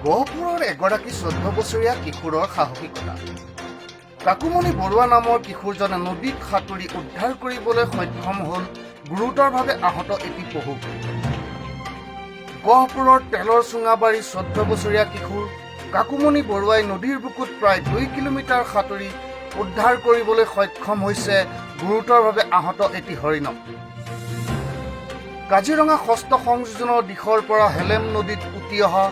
গহপুৰৰ এগৰাকী 14 বছৰীয়া কিশোৰৰ সাহসিকতা। কাকুমণি বৰুৱা নামৰ কিশোৰজনে নদীত সাঁতুৰি উদ্ধাৰ কৰিবলৈ সক্ষম হ'ল গুৰুতৰভাৱে আহত এটি পহুক। গহপুৰৰ তেলৰ চুঙাবাৰীৰ 14 বছৰীয়া কিশোৰ কাকুমণি বৰুৱাই নদীৰ বুকুত প্ৰায় 2 কিলোমিটাৰ সাঁতুৰি উদ্ধাৰ কৰিবলৈ সক্ষম হৈছে গুৰুতৰভাৱে আহত এটি হৰিণক। কাজিৰঙা ষষ্ঠ সংযোজনৰ দিশৰ পৰা হেলেম নদীত উটি অহা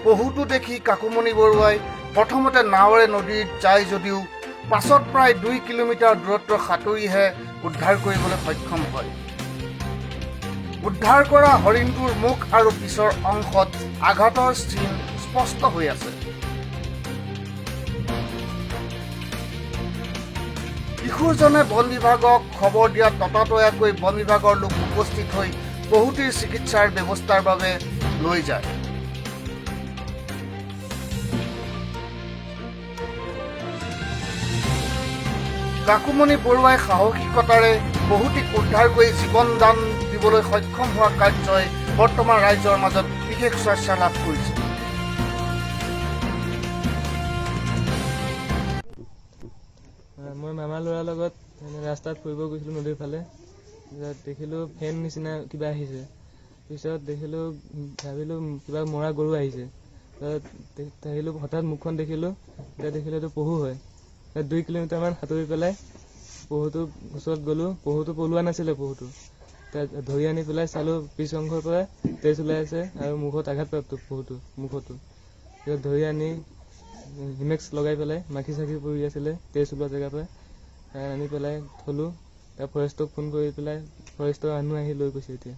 পহুটো দেখি কাকুমণি বৰুৱাই প্ৰথমতে নাৱেৰে নদীত যায় যদিও পাছত প্ৰায় 2 কিলোমিটাৰ দূৰত্ব সাঁতুৰিহে উদ্ধাৰ কৰিবলৈ সক্ষম হয়। উদ্ধাৰ কৰা হৰিণটোৰ মুখ আৰু পিছৰ অংশত আঘাতৰ চিন স্পষ্ট হৈ আছে। কিশোৰজনে বন বিভাগক খবৰ দিয়াত ততাতৈয়াকৈ বন বিভাগৰ লোক উপস্থিত হৈ পহুটিৰ চিকিৎসাৰ ব্যৱস্থাৰ বাবে লৈ যায়। কাকুমণি বৰুৱাই সাহসিকতাৰে পহুটিক উদ্ধাৰ কৰি জীৱন দান দিবলৈ সক্ষম হোৱা কাৰ্যই বৰ্তমান ৰাইজৰ মাজত বিশেষ চৰ্চা লাভ কৰিছে। মই মামা ল'ৰাৰ লগত এনে ৰাস্তাত ফুৰিব গৈছিলোঁ নদীৰ ফালে। তাৰপিছত দেখিলোঁ ফেন নিচিনা কিবা আহিছে। পিছত দেখিলোঁ, ভাবিলোঁ কিবা মৰা গৰু আহিছে। তাৰপিছত দেখিলোঁ, হঠাৎ মুখখন দেখিলোঁ। তেতিয়া দেখিলোঁ এইটো পহু হয়। 2 কিলোমিটাৰমান সাঁতুৰি পেলাই পহুটোৰ ওচৰত গ'লোঁ। পহুটো পলোৱা নাছিলে পহুটো। তাত ধৰি আনি পেলাই চালোঁ, পিছ অংশৰ পৰা তেজ ওলাই আছে আৰু মুখত আঘাতপ্ৰাপ্ত পহুটো মুখতো। পিছত ধৰি আনি হিমেক্স লগাই পেলাই, মাখি চাখি পৰি আছিলে তেজ ওলোৱা জেগাৰ পৰা, আনি পেলাই থ'লোঁ। তাৰ ফৰেষ্টক ফোন কৰি পেলাই ফৰেষ্টৰ মানুহ আহি লৈ গৈছে এতিয়া।